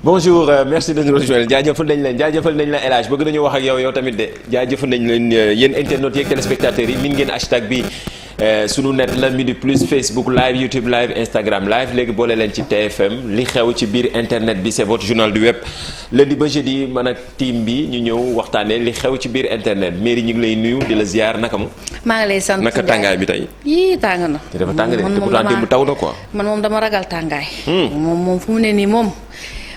bonjour merci de nous rejoindre jaajëfal nañ la El Hadj bëgg nañu wax ak yow tamit de jaajëfal nañ leen yéen internautes yeeg téléspectateurs yi min ngeen hashtag bi sunu net la Midi Plus Facebook live YouTube live Instagram live léegi boole leen ci TFM li xew ci biir internet bi c'est votre journal du web lundi ba jeudi man ak team bi ñu ñëw waxtaanee li xew ci biir internet mairie ñu ngi lay nuyu di la ziar naka mu. maa ngi lay sant naka tàngaay bi tey. yii tàng na. te dafa tàng de te pourtant démb taw na quoi. man moom dama ragal tàngaay. moom fu mu ne nii moom.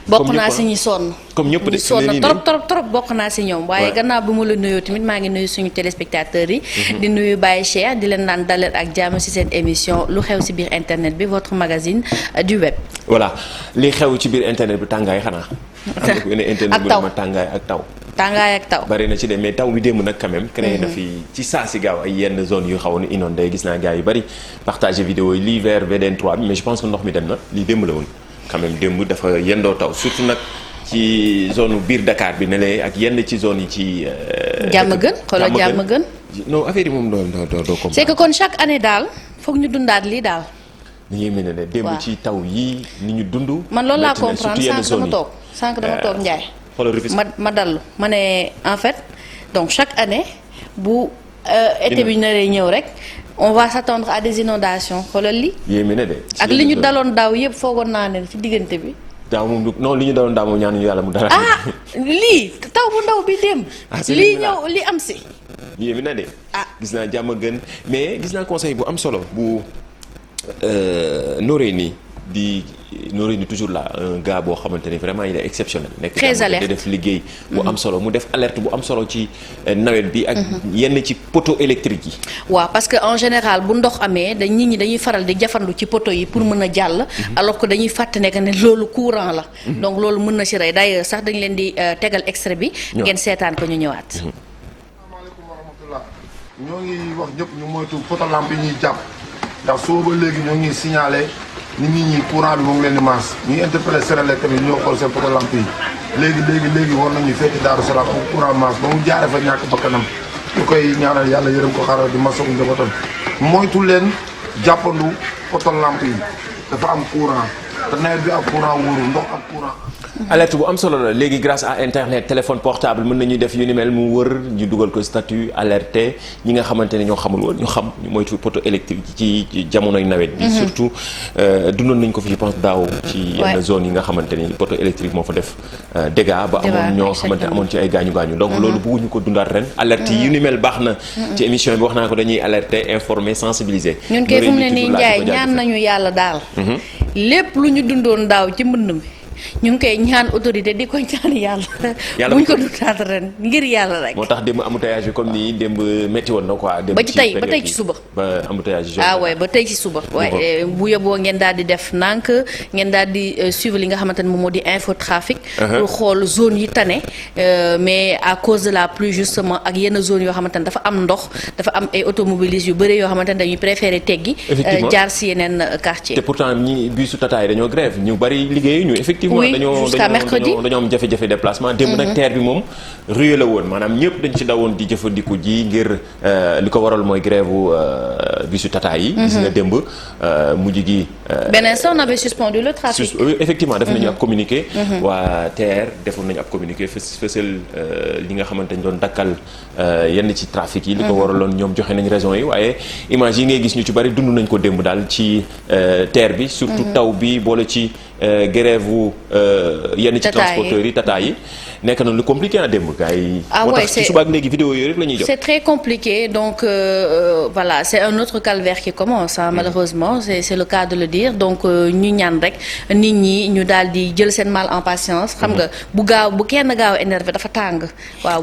bokk naa si ñi sonn. comme ñëpp de sonn trop bokk naa si ñoom. waaye gannaaw bu ma la nuyoo tamit maa ngi nuyu suñu téléspectateurs yi. di nuyu Baye Cheikh di leen naan dalal ak jàmm si seen émission lu xew si biir internet bi votre magazine du web. voilà li xew ci biir internet bi tàngaay xanaa. ak taw tàngaay ak taw. tàngaay ak taw. bari na ci de mais taw bi démb nag quand même. créé na fi ci saa si gaaw ay yenn zone yu xawoon inondé gis naa gars yu bari partagé vidéo yi lii vers VDN 3 bi mais je pense que ndox mi dem na lii démb la woon. quand même démb dafa yendoo taw surtout nag ci zone biir Dakar bi ne lee ak yenn ci zone yi ci. jàmm gën xoolal jàmm gën. non affaire yi moom doo comprendre. c'est que kon chaque année daal foog ñu dundaat lii daal. ni ñuy mel ne démb ci taw yi ni ñu dund. man loolu laa comprendre sànq dama toog Ndiaye. xoolal Rufisque ma dallu ma ne en fait donc chaque année bu été bi naree ñëw rek. on va s'attendre à des inondations xoolal li yéeme na de. ak li ñu daloon daaw yëpp foogoon naa ne ci diggante bi. daaw moom non li ñu daloon daaw moom ñaanuñu yàlla mu dara. lii taw bu ndaw bi dem. lii ñëw li am si. yéeme na de. gis naa jàmm gën mais gis naa conseil bu am solo bu Noreyni di Noreyni toujours là un gars boo xamante ni vraiment il est exceptionnel. très alerte nekk def liggéey. bu am solo mu def alerte bu am solo ci nawet bi. ak yenn ci poteau électrique yi. waaw parce que en général bu ndox amee nit ñi dañuy faral di jafandu ci poteau yi pour mën a jàll. alors que dañuy fàtte ne que ne loolu courant la. donc loolu mën na ci rey d'ailleurs sax dañ leen di tegal extrait bi. ngeen seetaan ko ñu ñëwaat. asalaamaaleykum wa rahmatullah ñoo ngi wax ñëpp ñu moytu poteau lampe yi ñuy jàpp ndax soo ba léegi ñoo ngi signalé. nit ñi courant bi moom leen di maas ñuy interpellé Senelec tamit ñoo xool seen poteau lampe yi léegi war nañu fekk Daaru Salaam ak courant maas ba mu jaare fa ñàkk bakkanam ñu koy ñaanal yàlla yërëm ko xaaral di masawu njabootam moytu leen jàppandu poteau lampe yi dafa am courant te nawet bi ak courant wóorul ndox ak courant. alerte bu am solo la léegi grâce à internet téléphone portable mën nañu def yu ni mel mu wër ñu dugal ko statut alerté ñi nga xamante ne ñoo xamul woon ñu xam ñu moytu poteau électrique ci jamonoy nawet bi. surtout dundoon nañ ko fi je pense daaw ci yenn zone yi nga xamante ni poteau électrique moo fa def dégâts ba amoon ñoo xamante ne amoon ci ay gaañu donc loolu bëgguñu ko dundaat ren alerte yu ni mel baax na ci émission bi wax naa ko dañuy alerter informer sensibiliser. ñun kay fu mu ne nii Ndiaye ñaan nañu yàlla daal lépp lu ñu dundoon daaw ci mbënd mi ñu ngi koy ñaan autorité di ko ñaan yàlla buñ ko dundaat ren ngir yàlla rek. moo tax démb embouteillage bi comme nii démb métti woon na quoi. ba ci tey ci suba. ba embouteillage ba tey ci suba. waaye bu yóbboo ngeen daal di def nànk ngeen daal di suivre li nga xamante ne moom moo di infotrafic. pour xool zone yi tane mais à cause de la pluie justement ak yenn zone yoo xamante ne dafa am ndox dafa am ay automobilistes yu bëri yoo xamante ne dañuy préférer teggi. jaar si yeneen quartier. te pourtant ñi bisu Tata yi dañoo grève ñu bëri liggéeyu ñu effectivement. jusqu'à mercredi dañoo am jafe-jafe déplacement démb nag terre bi moom ruée la woon maanaam ñëpp dañ ci dawoon di jëfandiku ji ngir li ko waral mooy grève bisu Tata yi gis nga démb mujj gi beneen sax on avait suspendu le trafic effectivement def nañu ab communiqué waa terre defoon nañu ab communiqué fësal li nga xamante ñu doon dakkal yenn ci trafic yi li ko waraloon ñoom joxe nañ raison yi waaye image yi ngay gis ñu ci bari dund nañ ko démb daal ci terre bi surtout taw bi boole ci grève wu yenn ci transporteurs yi Tata yi nekk na lu compliqué à démb gars yi. moo tax ci suba ak léegi vidéo yooyu rek la ñuy jox. c'est très compliqué donc voilà c'est un autre calvaire qui commence malheureusement c'est le cas de le dire donc ñu ñaan rek nit ñi ñu daal di jël seen mal en patience. xam nga bu kenn gaaw énervé dafa tàng waaw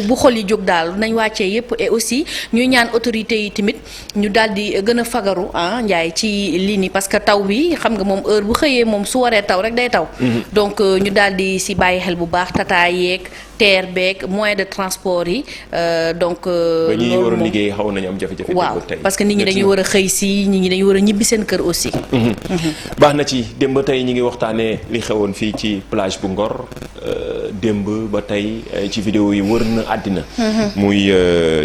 bu xol yi jóg daal nañ wàccee yépp et aussi ñuy ñaan autorités yi tamit ñu daal di gën a fagaru Ndiaye ci lii nii parce que taw bi xam nga moom heure bu xëyee moom su waree taw rek day taw. donc ñu daal di si bàyyi xel bu baax Tata yeeg terre beeg moyen de transport yi donc. ba ñuy war a liggéey xaw nañu am jafe-jafe. waaw parce que nit ñi dañuy war a xëy si nit ñi dañuy war a ñibbi seen kër aussi. baax na ci démb ba tey ñi ngi waxtaanee li xewoon fii ci plage bu Ngor démb ba tey ci vidéo yi wër na àddina. muy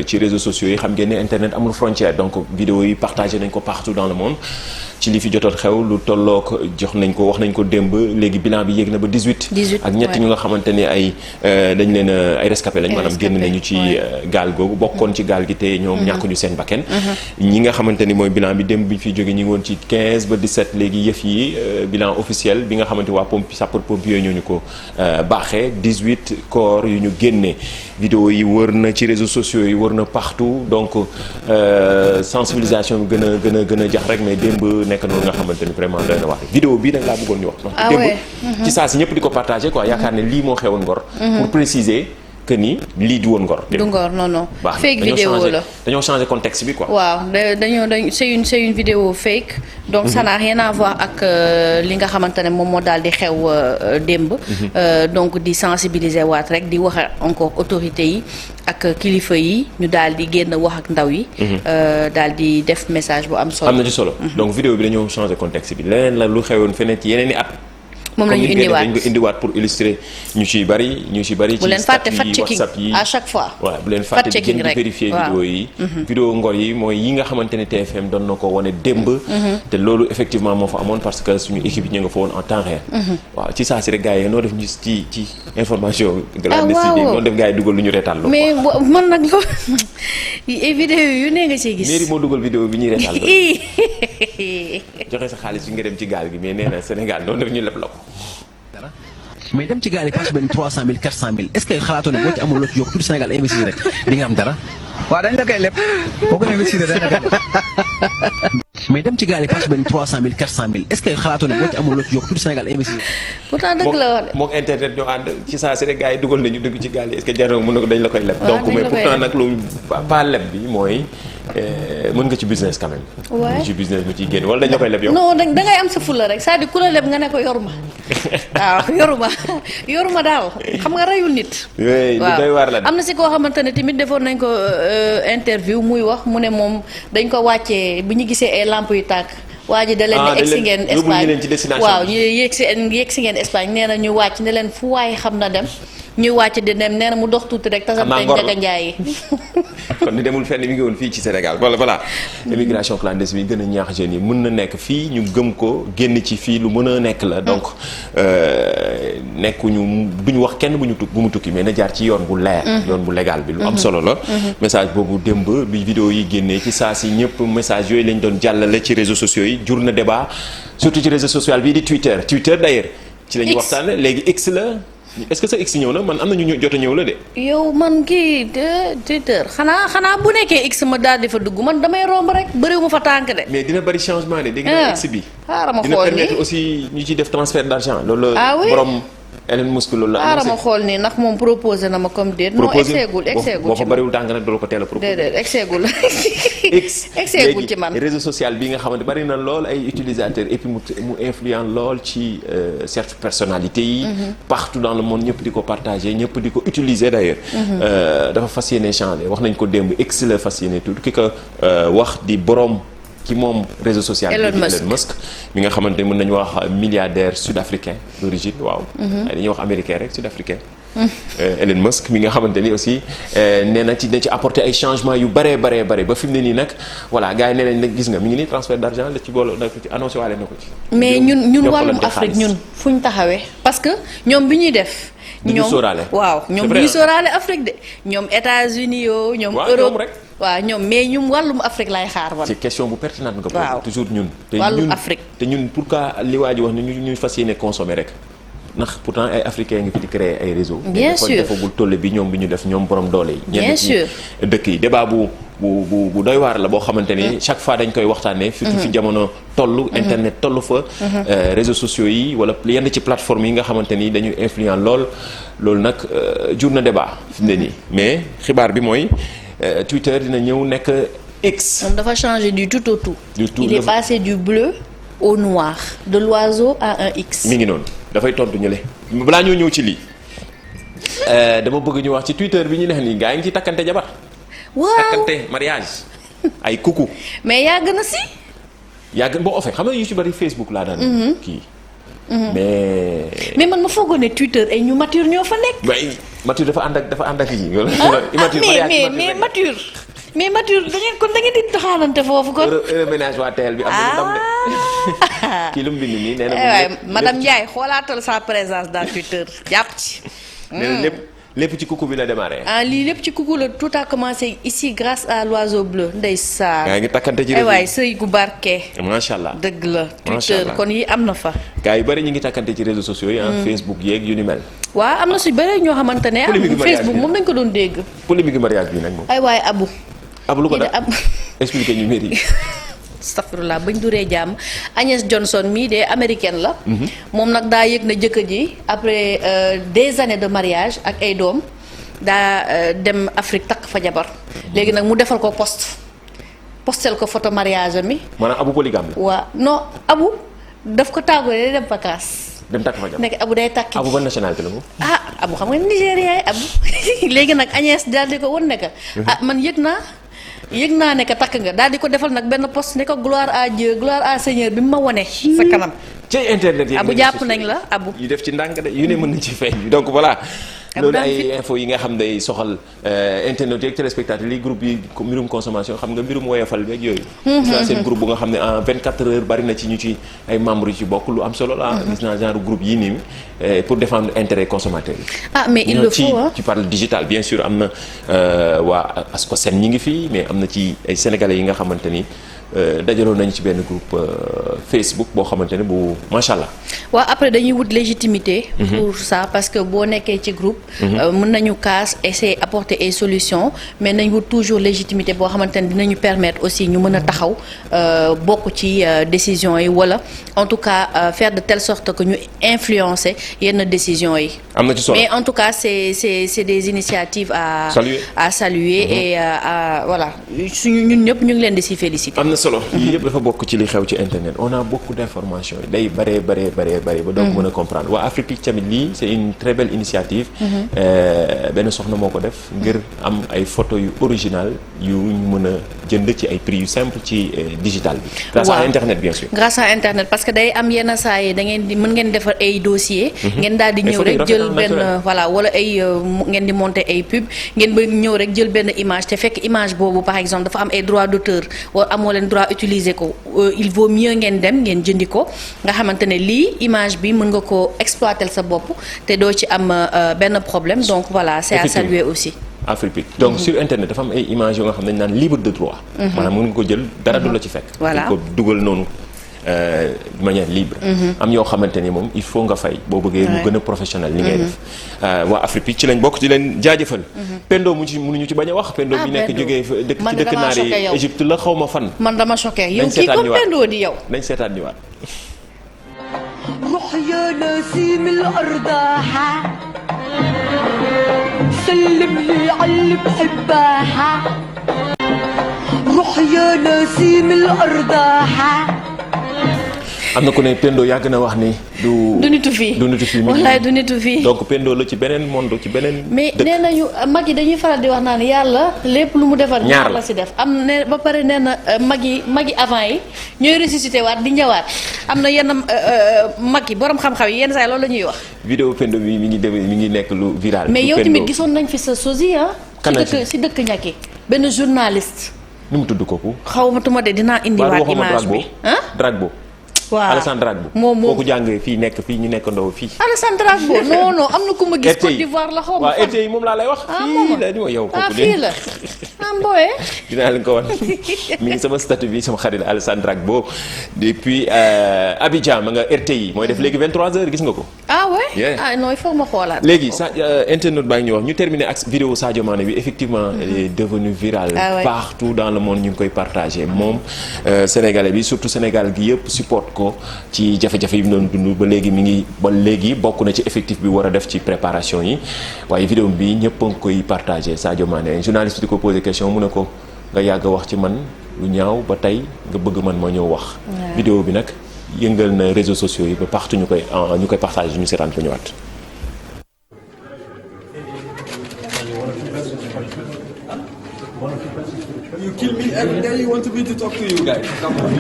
ci réseaux sociaux yi xam ngeen ne internet amul frontière donc vidéo yi partagé nañ ko partout dans le monde. ci li fi jotoon xew lu tollook jox nañ ko wax nañ ko démb léegi bilan bi yéeg na ba 18. ak ñett ñu nga xamante ne ay dañ leen ay rescapé lañ maanaam génn nañu ci gaal googu bokkoon ci gaal gi te ñoom ñàkkuñu seen bakken ñi nga xamante ni mooy bilan bi démb bi ñu fiy jógee ñi ngi woon ci 15 ba 17 léegi yëf yi bilan officiel bi nga xamante waa sapeur pompier ñoo ñu ko baaxee 18 corps yu ñu génnee vidéo yi wër na ci réseaux sociaux yi wër na partout donc sensibilisation bi gën a jax rek mais démb nekk noonu nga xamante ni vraiment doy na wax vidéo bii nag laa bëggoon ñu wax démb ci saa si ñëpp di ko partagé quoi yaakaar ne lii moo xewoon Ngor pour préciser que ni lii du woon Ngor du Ngor non fake vidéo la dañoo changé contexte bi quoi waaw c'est une vidéo fake donc ça n'a rien à voir ak li nga xamante ne moom moo daal di xew démb donc di sensibiliser waat rek di wax encore autorités yi ak kilifa yi ñu daal di génn wax ak ndaw yi daal di def message bu am solo am na ci solo donc vidéo bi dañoo changé contexte bi leneen la lu xewoon feneen ci yeneen i at moom la ñu indiwaat pour illustrer ñu ciy bari ci statut yi WhatsApp yi à chaque fois voilà bu leen fàtte di gën di vérifier vidéo yi vidéo Ngor yi mooy yi nga xamante ne TFM doon na ko wane démb te loolu effectivement moo fa amoon parce que suñu équipe yi ñu nga fa woon en temps réel waaw ci saa si rek gars yi noo def ñu ci information clandestine noonu def gars yi dugal lu ñu reetal lo mais man nag loolu vidéo yu ne nga ciy gis mairie moo dugal vidéo bi ñuy reetal joxe sa xaalis bi nga dem ci gaal gi mais nee na Sénégal noonu def ñu leb la ko mais dem ci gaal yi passe benn 300000 400000 est-ce que xalaatoo ne boo ci amul loo ci yokk tout Sénégal investir rek di nga am dara. waaw dañ la koy leb boo ko investir dañ la koy leb. mais dem ci gaal yi passe benn 300000 400000 est-ce que xalaatoo ne boo ci amul loo ci yokk tout Sénégal investir. pourtant dëgg la wax de. mook internet ñoo ànd ci saa si rek gars yi dugal nañu dugg ci gaal yi est-ce que jar na mën na ko dañ la koy leb. donc mais pourtant nag lu pas leb bi mooy mën nga ci business quand même. waaw ci business mu ciy génn wala dañ la koy leb yow. non da ngay am sa fulla rek c'est-à-dire ku la leb nga ne ko yoruma. waaw yoruma daal xam nga reyul nit. waaw am na si koo xamante ne tamit defoon nañ ko interview muy wax mu ne moom dañ ko wàccee bu ñu gisee ay lamp yu tàkk. waa ji da leen ne egg si ngeen Espagne waaw ñu yegg si ngeen Espagne nee na ñu wàcc ne leen fu waaye xam na dem ñuy wàcc di dem nee na mu dox tuuti rek tasam tey Njaga Njaay yi kon ni demul fenn mi ngi woon fii ci Sénégal voilà immigration clandestine bi gën a ñaax jeunes yi mën na nekk fii ñu gëm ko génn ci fii lu mën a nekk la donc nekkuñu duñu wax kenn bu mu tukki mais na jaar ci yoon bu leer yoon bu légal bi lu am solo la message boobu démb bi vidéo yi génnee ci saa si ñëpp message yooyu lañ doon jàllale ci réseaux sociaux yi jur na débat surtout ci réseau social bii di Twitter d'ailleurs ci la ñuy waxtaan léegi X la est-ce que sa X ñëw na man am na ñu jot a ñëw la de. yow man kii Twitter xanaa bu nekkee X ma daal di fa dugg man damay romb rek bëriwu ma fa tànk de. mais dina bëri changement de dégg nga X bi. xaaral ma xool dina permettre aussi ñu ciy def transfert d'argent loolu la. borom Elon Musk loolu la. xaaral ma xool nii ndax moom proposé na ma comme déet. non exeegul boo fa bëriwul tànk nag doo ko teel a proposé. déedéet exeegul. exeegul ci man léegi réseau social bi nga xamante bari na lool ay utilisateurs et puis mu influent lool ci certaines personnalités yi. partout dans le monde ñëpp di ko partager ñëpp di ko utiliser d'ailleurs. dafa fas yéene changer wax nañ ko démb X la fas yéene tudd ki ko wax di borom. ci moom réseau social bi Elon Musk mi nga xamante mën nañu wax milliardaire sud-africain d'origine waaw dañuy wax américain rek sud-africain Elon Musk mi nga xamante ni aussi nee na ci apporter ay changements yu bare ba fi mu ne nii nag voilà gars yi nee nañ nag gis nga mi ngi nii transfert d'argent la ci boole nag ci annoncé waale na ko ci mais ñun wàllum Afrique ñun fu ñu taxawee parce que ñoom bi ñuy def ñoom waaw ñoom ñuy sóoraale Afrique de ñoom États-Unis yoo ñoom Europe rek waaw ñoom mais ñun wàllum Afrique lay xaar wala. ci question bu pertinente nga posé toujours ñun. wàllum Afrique te ñun pourquoi li waa ji wax ne ñu fas yéene consommer rek ndax pourtant ay africains ngi fi di créer ay réseaux. bien sûr defagul tolle bi ñoom bi ñu def ñoom borom doole yi. bien sûr dëkk yi débat bu doy waar la boo xamante ni chaque fois dañ koy waxtaanee. surtout fi jamono tollu. internet tollu fa. réseaux sociaux yi wala yenn ci plateforme yi nga xamante ni dañuy influent loolu nag jur na débat fi mu ne nii mais xibaar bi mooy. Twitter dina ñëw nekk X. moom dafa changer du tout au tout. Il est passé du bleu au noir. de l'oiseau à un X. mi ngi noonu dafay tontu ñële balaa ñoo ñëw ci lii dama bëgg ñu wax ci Twitter bi ñu neex nii gaa yi ngi ci takkante jabar. waaw takkante mariage ay kuku. mais yàgg na si. yàgg boo offee xam nga yu ci bari Facebook laa daan. kii. mais man ma foogoon ne Twitter ay ñu mature ñoo fa nekk. waaye mature dafa ànd ak yi. mais mature da ngeen di doxaanante foofu kon. ménage waa teel bi am nañu ndam de. kii lu mu bind nii nee na. waaye madame Ndiaye xoolaatal sa présence dans Twitter jàpp ci. nee na lépp ci kuku bi la démarré. lii lépp ci kuku la tout a commencé ici grâce à l'oiseau bleu ndeysaan. gaa ngi takkante ci réseau waay sëy gu barke. macha allah dëgg la. Twitter kon yi am na fa. gaa yu bari ñu ngi takkante ci réseaux sociaux yi. Facebook yeeg yu ni mel. waaw am na su bëri ñoo xamante ne. Facebook moom nañ ko doon dégg. polémique mariage bi nag moom. ay waay Abu. Abu lu ko def expliqué ñu mbir yi. astafurlah bañ duree jàmm Agnès Johnson mii de américaine la. moom nag daa yëg na jëkkër ji après des années de mariage ak ay doom daa dem Afrique takk fa jabar. léegi nag mu defal ko postel ko photo mariage mi. maanaam Abu polygame la. waaw non Abu daf ko tàggoo day dem vacances. dem takk fa jabar nekk Abu day takki. Abu ban nationalité la moom. Abu xam nga Nigérien Abu léegi nag Agnès daal di ko won ne que man yëg naa ne que takk nga daal di ko defal nag benn post ne ko gloire à Dieu gloire à Seigneur bi mu ma wone sa kanam. ci internet yi Abu jàpp nañ la Abu. yu def ci ndànk de yu ne mën nañ ci feeñ donc voilà. loolu ay info yi nga xam day soxal internet yeeg téléspectateurs yi groupe yi mbirum consommation xam nga mbirum woyofal beeg yooyu. gis naa seen groupe bu nga xam ne en 24 heures bari na ci ñu ci ay membres yu ci bokk lu am solo la. gis naa genre groupe yii nii pour défendre intérêt consommateur yi. mais il le faut ci parle digital bien sûr am na waa Ascosen ñi ngi fii mais am na ci ay sénégalais yi nga xamante ni. dajaloo nañu ci benn groupe Facebook boo xamante ne bu macha allah. waaw après dañuy wut légitimité. pour ça parce que boo nekkee ci groupe. mën nañu casse essayer apporter ay solutions mais nañ wut toujours légitimité boo xamante ne dinañu permettre aussi ñu mën a taxaw bokk ci décisions yi wala en tout cas faire de telle sorte que ñu influencer yenn décisions yi. am na ci solo mais en tout cas c'est des initiatives à saluer et voilà suñu ñun ñëpp ñu ngi leen di si féliciter. solo yii yëpp dafa bokk ci li xew ci internet on a beaucoup d'informations yi day bëree ba donc mën a comprendre waa Afrique tamit lii c'est une très belle initiative benn soxna moo ko def ngir am ay photos yu original yu ñu mën a jënd ci ay prix yu simple ci digital bi grâce à internet bien sûr grâce à internet parce que day am yenn saa yi da ngeen di mën ngeen defar ay dossiers ngeen daal di ñëw rek jël benn voilà wala ay ngeen di monter ay pub ngeen ba ñëw rek jël benn image te fekk image boobu par exemple dafa am ay droits d'auteur wala amoo leen droit utiliser ko il vaut mieux ngeen dem ngeen jëndi ko nga xamante ne lii image bi mën nga ko exploiter sa bopp te doo ci am benn problème donc voilà c'est à saluer aussi. Afrique donc sur internet dafa am ay images yoo nga xam ne dañ naan libre de droit. maanaam mën nga ko jël dara du la ci fekk. voilà ko dugal noonu de manière libre. am yoo xamante ni moom il faut nga fay boo bëggee mu gën a professionnel li ngay def. waa Afrique ci lañ bokk ci leen jaajëfal. Pendo mënuñu ci bañ a wax. Pendo mi nekk jógee dëkk ci dëkk naar yi Égypte la xaw ma fan. man dama choqué yow kii comme Pendo di yow. nañ seetaan ñëwaat. روح يا نسيم الأرضاحة سلم لي عاللي بحباها روح يا نسيم الأرضاحة am na ku ne Pendo yàgg na wax ni du nitu fii wallaay du nitu fii donc Pendo la ci beneen monde ci beneen mais nee nañu mag yi dañuy faral di wax naan yàlla lépp lu mu defar ñaar la si def am ne ba pare nee na mag yi avant yi ñooy ressuscité waat di ñëwaat am na yenn mag yi borom xam-xam yi yenn saa yi loolu la ñuy wax vidéo Pendo bi mi ngi nekk lu viral mais yow tamit gisoon nañ fi sa sosie si dëkk ñàkki benn journaliste nu mu tudd kooku xaw ma tuma de dinaa indiwaat image bi Dragbo waaw Alassane Dragbo moom kooku jàngee fii nekk fii ñu nekk ndaw fii. Alassane Dragbo non am na ku ma gis Côte d'Ivoire la xaw ma. waaw RTI moom laa lay wax. fii la ñu yow kooku fii la Mboye. dinaa leen ko wan mi ngi sama statut bi sama xarit Alassane Dragbo depuis Abidjan ma nga RTI mooy def léegi 23h gis nga ko. ouais non il faut ma xoolaat. léegi sa internet baa ngi ñu wax ñu terminer ak vidéo Sadio Mané bi effectivement elle est devenue virale. partout dans le monde ñu ngi koy partagé moom sénégalais bi surtout Sénégal gi yëpp support ko ci jafe-jafe yi mu doon dund ba léegi bokk na ci effectif bi war a def ci préparation yi waaye vidéo bi ñëpp a ngi koy partagé Sadio Mané journaliste di ko posé question mu ne ko nga yàgg a wax ci man lu ñaaw ba tey nga bëgg man ma ñëw wax. vidéo bi nag yëngal na réseaux sociaux yi ba partout ñu koy partagé ñu seetaan ko ñëwaat. Daddy wanted me to talk to you guys. Come on.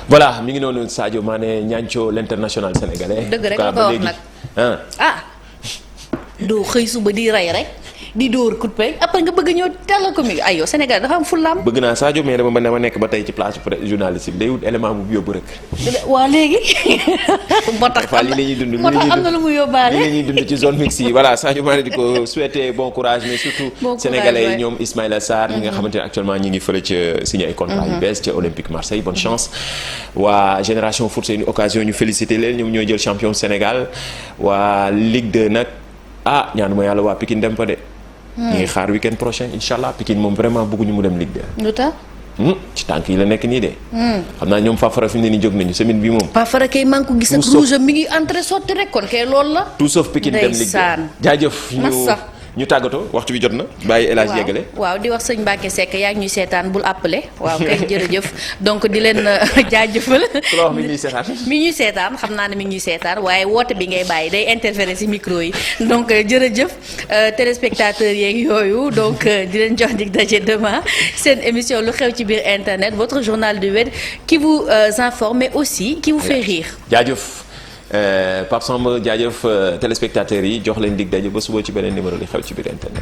voilà mi ngi noonu Sadio Mané Niancho l'international sénégalais. dëgg rek la ko wax nag doo xëy suba di rey rek di dóor coup de pied après nga bëgg ñëw teel ko mi aywa Sénégal dafa am fullaam. bëgg naa Sadio mais dama nekk ba tey ci place journaliste bi day wut élément bu yóbbu rek. waa léegi. moo tax am na lu mu yóbbaale. li la ñuy dund ci zone mixte yi voilà Sadio Mané di ko souhaiter bon courage mais surtout. sénégalais yi ñoom Ismaïla Sarr ñi nga xamante ne actuellement ñi ngi fële ca signé ay contrat yu bees ca Olympique Marseille bonne chance. waa Génération Foot c'est une occasion ñu féliciter leen ñoom ñooy jël champion Sénégal waa Ligue 2 nag ñaanuma yàlla waa Pikine dem fa de. ñu ngi xaar week-end prochain incha allah Pikine moom vraiment bëgguñu mu dem Ligue 2. lu tax. ci tànk yi la nekk nii de. xam naa ñoom Fafara fi mu ne nii jóg nañu semaine bi moom. Fafara kay maa ngi ko gis ak rouge mi ngi entré sotti rek kon kay loolu la. tout sauf Pikine dem Ligue 2 jaajëf ñu tàggatoo waxtu bi jot na bàyyi El Hadj yeggale. waaw di wax sëñ Mbacke Seck yaa ngi ñuy seetaan bul appelé waaw kay jërëjëf donc di leen jaajëfal. ku la wax mi ngi ñuy seetaan. mi ñuy seetaan xam naa ne mi ngi ñuy seetaan waaye woote bi ngay bàyyi day interférer ci micro yi donc jërëjëf téléspectateurs yeeg yooyu donc di leen jox dig daje demain seen émission lu xew ci biir internet votre journal du web qui vous informe mais aussi qui vous fait rire. jaajëf. Pape Samba jaajëf téléspectateurs yi jox leen dig daje ba suba ci beneen numéro li xew ci biir internet.